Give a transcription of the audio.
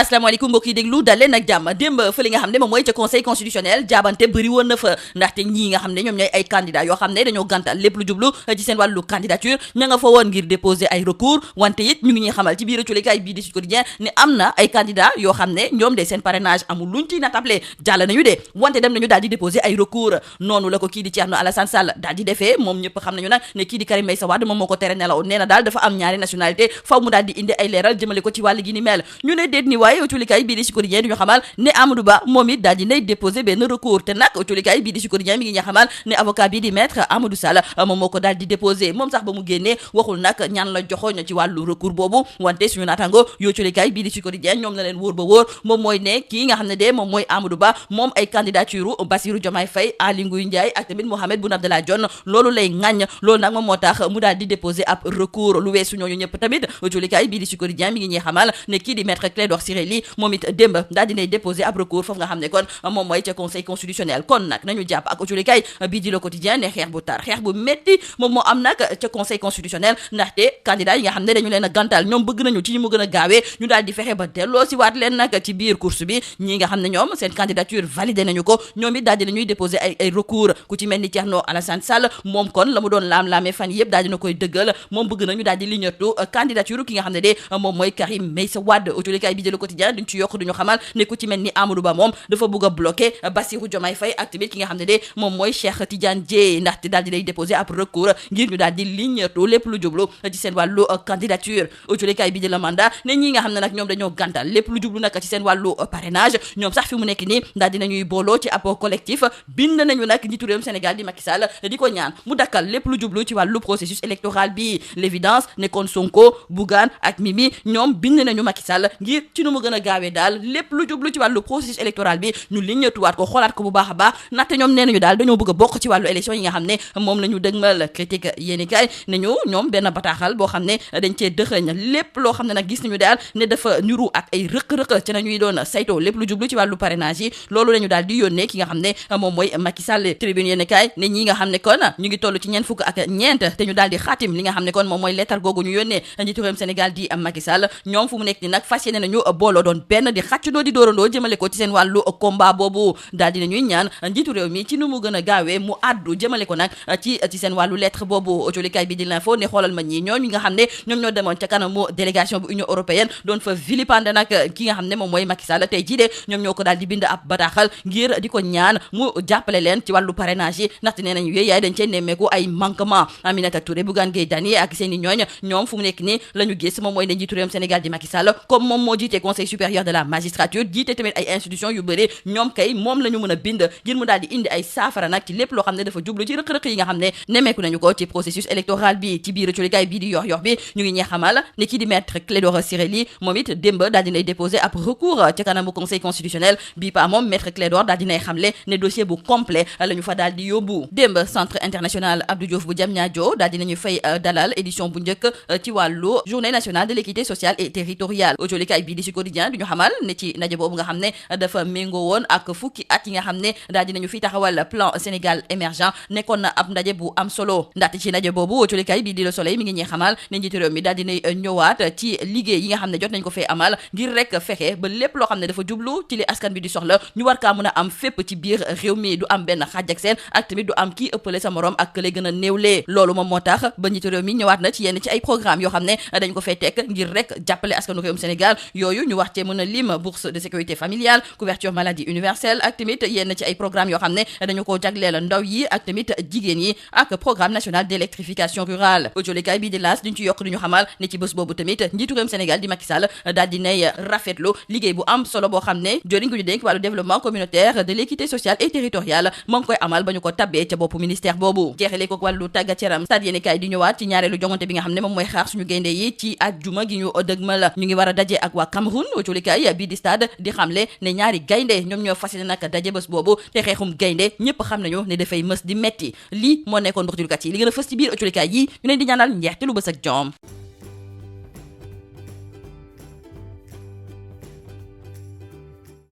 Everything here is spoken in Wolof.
asalaamaaleykum mbokk yi déglu dal leen ak jàmm démb fa li nga xam ne moom mooy ca conseil constitutionnel jaabante bëri woon na fa ndaxte ñii nga xam ne ñoom ñooy ay candidat yoo xam ne dañoo gàntal lépp lu jublu ci seen wàllu candidature ña nga fa woon ngir déposer ay recours wante it ñu ngi ñuy xamal ci biir culikaay bii di Sud Quotidien ne am na ay candidat yoo xam ne ñoom de seen parrainage amul luñ ci natable jàll nañu de wante dem nañu daal di déposer ay recours noonu la ko kii di Thierno Alassane Sall daal di defee moom ñëpp xam nañu nag ne kii di Karim Meïssa Wade moom moo ko tere nelaw nee na daal dafa am ñaari nationalité faw mu daal di indi ay leeral jëmale ko ci wàll gi ni mel ñu ne déet ni waaye culikaay bii di Sud Quotidien ñu xamal ne Amadou Ba moom it daal di nay déposé benn recours te nag culikaay bii di Sud Quotidien mi ngi ñu xamal ne avocat bii di maître Amadou Sall moom moo ko daal di déposé moom sax ba mu génnee waxul nag ñaan la joxoñ ci wàllu recours boobu wante suñu naataango yoo culikaay bii di Sud Quotidien ñoom la leen wóor ba wóor moom mooy ne kii nga xam ne de moom mooy Amadou Ba moom ay candidature Bassirou Diomaye Faye Aly Ngouille Ndiaye ak tamit Mahammed Boun Abdallah Dionne loolu lay ŋàññ loolu nag moom moo tax mu daal di déposé ab recours lu weesu ñooñu ñëpp tamit culikaay bii di Sud Quotidien mi ngi ñuy xamal ne kii di maître Clédor Ciré Ly moom it démb daal dinay déposé ab recours foofu nga xam ne kon moom mooy ca conseil constitutionnel kon nag nañu jàpp ak culikaay bii di Le Quotidien ne xeex bu tar xeex bu métti moom moo am nag ca conseil constitutionnel ndaxte candidat yi nga xam ne dañu leen a gantal ñoom bëgg nañu ci ñu mu gën a gaawee ñu daal di fexe ba delloo si waat leen nag ci biir course bi ñi nga xam ne ñoom seen candidature validé nañu ko ñoom it daal di nañuy déposé ay recours ku ci mel ni Thierno Alassane Sall moom kon la mu doon laam-laamee fan yëpp daal dina koy dëggal moom bëgg nañu daal di liñatu candidature ki nga xam ne de moom mooy Karim Meïssa Wade culikaay bii di Le Quotidien duñ ci yokk duñu xamal ne ku ci mel ni Amadou Ba moom dafa bëgg a bloqué Bassirou Diomaye Faye ak tamit ki nga xam ne de moom mooy Cheikh Tidiane Dièye ndaxte daal di lay déposé ab recours ngir ñu daal di liñatu lépp lu jublu ci seen wàllu candidature culikaay bi di Le Mandat ne ñi nga xam ne nag ñoom dañoo gàntal lépp lu jublu nag ci seen wàllu parrainage ñoom sax fi mu nekk nii daal dinañuy booloo ci ab collectif bind nañu nag njiitu réewum Sénégal di Macky Sall di ko ñaan mu dakkal lépp lu jublu ci wàllu processus électoral bi l'évidence ne kon Sonko Bougane ak Mimi ñoom bind nañu Macky Sall ngir ci nu mu gën a gaawee daal lépp lu jublu ci wàllu processus électoral bi ñu liñatuwaat ko xoolaat ko bu baax a baax ndaxte ñoom nee nañu daal dañoo bëgg a bokk ci wàllu élection yi nga xam ne moom la ñu dëgmal critique yéenikaay nañu ñoom benn bataaxal boo xam ne dañ cee dëxëñ lépp loo xam ne nag gis nañu daal ne dafa niru ak ay rëq-rëq ci nañuy doon saytoo lépp lu jublu ci wàllu parrainage yi loolu lañu daal di yónnee ki nga xam ne moom mooy Macky Sall tribune yéenikaay ne ñi nga xam ne kon ñu ngi toll ci ñeent fukk ak ñeent te ñu daal di xaatim li nga xam ne kon moom mooy lettre googu ñu yónnee njiitu réewum Sénégal di Macky Sall ñoom fu mu nekk ni nag fas yéene nañu booloo doon benn di xàccandoo di dóorandoo jëmale ko ci seen wàllu combat boobu daal dina ñuy ñaan njiitu réew mi ci nu mu gën a gaawee mu àddu jëmale ko nag ci seen wàllu lettre boobu culikaay bi di l'info ne xoolal ma ñi ñooñu nga xam ne ñoom ñoo demoon ca kanamu délégation bu Union européenne doon fa vilipande nag ki nga xam ne moom mooy Macky Sall tey jii de ñoom ñoo ko daal di bind ab bataaxal ngir di ko ñaan mu jàppale leen ci wàllu parrainage yi ndaxte nee nañu yooyu yaay dañ cee nemmeeku ay manquement Aminata Touré Bougane Gueye Dany ak seen i ñooñ ñoom fu mu nekk nii la ñu gis moom mooy ne njiitu réewum Sénégal di Macky Sall comme moom moo jiite conseil supérieur de la magistrature jiite tamit ay institutions yu bëri ñoom kay moom la ñu mën a bind ngir mu daal di indi ay saafara nag ci lépp loo xam ne dafa jublu ci rëq-rëq yi nga xam ne nemmeeku nañu ko ci processus électoral bi ci biir culikaay bii di yox bi ñu ngi ñee xamal ne kii di maître Clédor Ciré Ly moom it démb daal dinay déposé ab recours ci kanamu conseil constitutionnel bii pa moom maître Clédor daal dinay xamle ne dossier bu complet la ñu fa daal di yóbbu démb centre international Abdou Diouf bu Diamniadio daal dinañu fay dalal édition bu njëkk ci wàllu journée nationale de l'équité sociale et territoriale culikaay bii di Sud Quotidien du ñu xamal ne ci ndaje boobu nga xam ne dafa méngoo woon ak fukki at yi nga xam ne daal dinañu fi taxawal plan Sénégal émergent nekkoon na ab ndaje bu am solo ndaxte ci ndaje boobu culikaay bii di Le Soleil mi ngi ñuy xamal ne njiitu réew mi daal dinay ñëwaat ci liggéey yi nga xam ne jot nañ ko fee amal ngir rek fexe ba lépp loo xam ne dafa jublu ci li askan bi di soxla ñu war kaa mën a am fépp ci biir réew mi du am benn xaaj ak seen ak tamit du am kii ëppale sa morom ak kële gën a néewlee loolu moom moo tax ba njiitu réew mi ñëwaat na ci yenn ci ay programme yoo xam ne dañ ko fee tekk ngir rek jàppale askanu réewum Sénégal yooyu ñu wax cee mën a lim bourse de sécurité familiale couverture maladie universelle ak tamit yenn ci ay programme yoo xam ne dañu ko jagleel ndaw yi ak tamit jigéen yi ak programme national d'électrification rurale culikaay bi di L'As duñ ci yokk duñu xamal ne ci bés boobu tamit njiitu réewum Sénégal di Macky Sall daal di nay rafetlu liggéey bu am solo boo xam ne joriñ gu ñu dénk wàllu développement communautaire de l'équité sociale et territoriale moo ngi koy amal ba ñu ko tabbee ca boppu ministère boobu jeexale ko wàllu tàggat yaram stade yéenekaay di ñëwaat ci ñaareelu jongante bi nga xam ne moom mooy xaar suñu gaynde yi ci àjjuma gi ñu dëgmal ñu ngi war a daje ak waa Cameroun culikaay bii di stade di xamle ne ñaari gaynde ñoom ñoo fas yéene nag daje bés boobu te xeexum gaynde ñëpp xam nañu ne dafay mës di metti lii moo nekkoon mbokk jullikat yi li gën a fës ci biir culikaay yi ñu leen di ñaanal njeexte lu bës ak jom